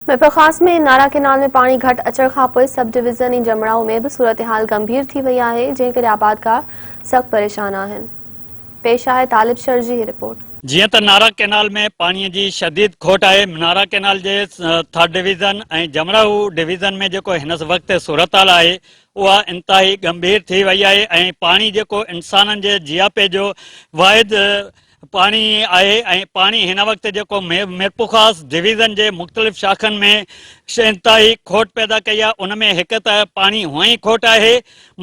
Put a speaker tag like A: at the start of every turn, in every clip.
A: Mirpurkhas ۾ Nara canal ۾ پاڻي گهٽ اچڻ کانپوء سب ڊويزن ۽ جمڙائو ۾ به صورتحال گنڀير ٿي وئي آهي، جنهن ڪري آبادگار سخت پريشان آهن. پيش آهي طالب شر جي هي رپورٽ.
B: جيئن ته نارا ڪينال ۾ پاڻي جي شديد کوٽ آهي، نارا ڪينال جي ٿرڊ ڊويزن ۽ جمڙائو ڊويزن ۾ جيڪو هن وقت صورتحال آهي اها انتهائي ڳنڀير ٿي وئي آهي ۽ پاڻي جيڪو انسانن جي جياپي جو واحد پاڻي آهي ۽ پاڻي هن وقت جيڪو ميرپورخاص ڊويزن جي مختلف شاخن ۾ انتهائي کوٽ پيدا ڪئي آهي ان ۾ هڪ ته پاڻي هونئن ئي کوٽ آهي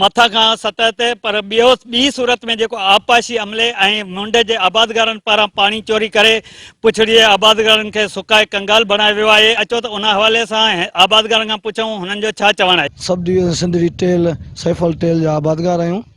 B: مٿان کان سطح تي پر ٻيو ٻي صورت ۾ جيڪو آبپاشي عملي ۽ منڊ جي آبادگارن پاران پاڻي چوري ڪري پڇڙي جي آبادگارن کي سڪائي ڪنگال بڻايو ويو آهي اچو ته ان حوالي سان آبادگارن کان پڇون هنن جو ڇا چوڻ آهي.
C: سب ڊويزن سنڌڙي ٽيل سيفل ٽيل جا آبادگار آهيون.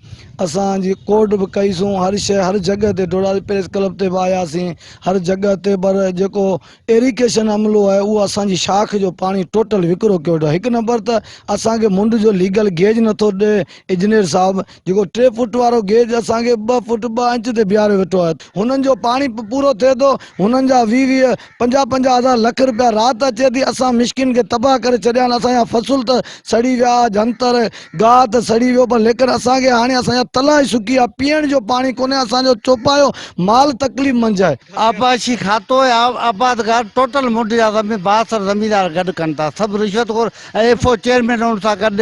C: اسان جي ڪورٽ به ڪئي سون هر شيء هر جڳهه تي ڊوڙاسين پريس ڪلب تي به آياسين هر جڳهه تي پر جيڪو ايريگيشن عملو آهي اهو اسان جي شاخ جو پاڻي ٽوٽل وڪرو ڪيو ويٺو آهي هڪ نمبر ته اسان کي منڊ جو ليگل گيج نٿو ڏي انجنيئر صاحب جيڪو ٽي فوٽ وارو گيج اسان کي ٻه فوٽ ٻه انچ تي بيهاريو ويٺو آهي هنن جو پاڻي پورو ٿئي ٿو هنن جا ويهه ويهه پنجاهه پنجاهه هزار لک رپيا رات اچي ٿي اسان مسڪين کي تباهه ڪري ڇڏيا آهن اسان جا فصل ته سڙي ويا جنتر گاهه ته سڙي ويو پر ليڪن اسان کي هاڻي اسان جا تلاء سڪي ويا پيئڻ جو پاڻي ڪونهي اسان جو چوپايو مال تڪليف منجهه آهي.
D: آبپاشي کاتو ۽ آبادگار ٽوٽل منڍ جا زمين بااثر زميندار گڏ ڪن ٿا سڀ رشوت خور ۽ ايف او چيئرمين ان سان گڏ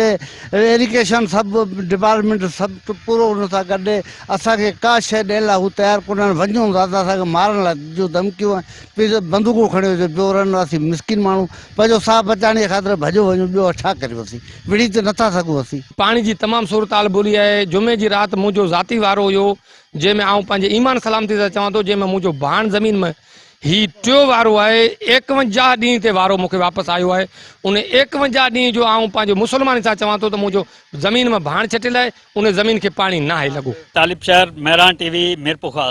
D: ايريگيشن سب ڊپارٽمينٽ سڀ پورو ان سان گڏ اسان کي ڪا شيء ڏيڻ لاء هو تيار ڪونهن، وڃون ٿا ته اسان کي مارڻ لاء جون ڌمڪيون ۽ پيس بندوقون کڻيو اچو پيو رهن، اسين مسڪين ماڻهو پنهنجو ساهه بچائڻ جي خاطر ڀڄيو وڃون ٻيو ڇا ڪريون اسين وڙهي ته نٿا سگهون اسين.
E: پاڻي جي تمام صورتحال بري آهي، جمعي جي رات منهنجو ذاتي وارو هيو جنهن ۾ آئون پنهنجي ايمان سلامتي سان چوان ٿو جنهن ۾ منهنجو ڀاڻ زمين ۾ هي ٽيو وارو آهي 51 ڏينهن تي وارو مون کي واپس آيو آهي ان 51 ڏينهن جو آئون پنهنجو مسلماني سان چوان ٿو ته منهنجو زمين ۾ ڀاڻ ڇٽيل آهي ان زمين کي پاڻي ناهي لڳو.
B: طالب شهر، مهراڻ ٽي وي، ميرپورخاص.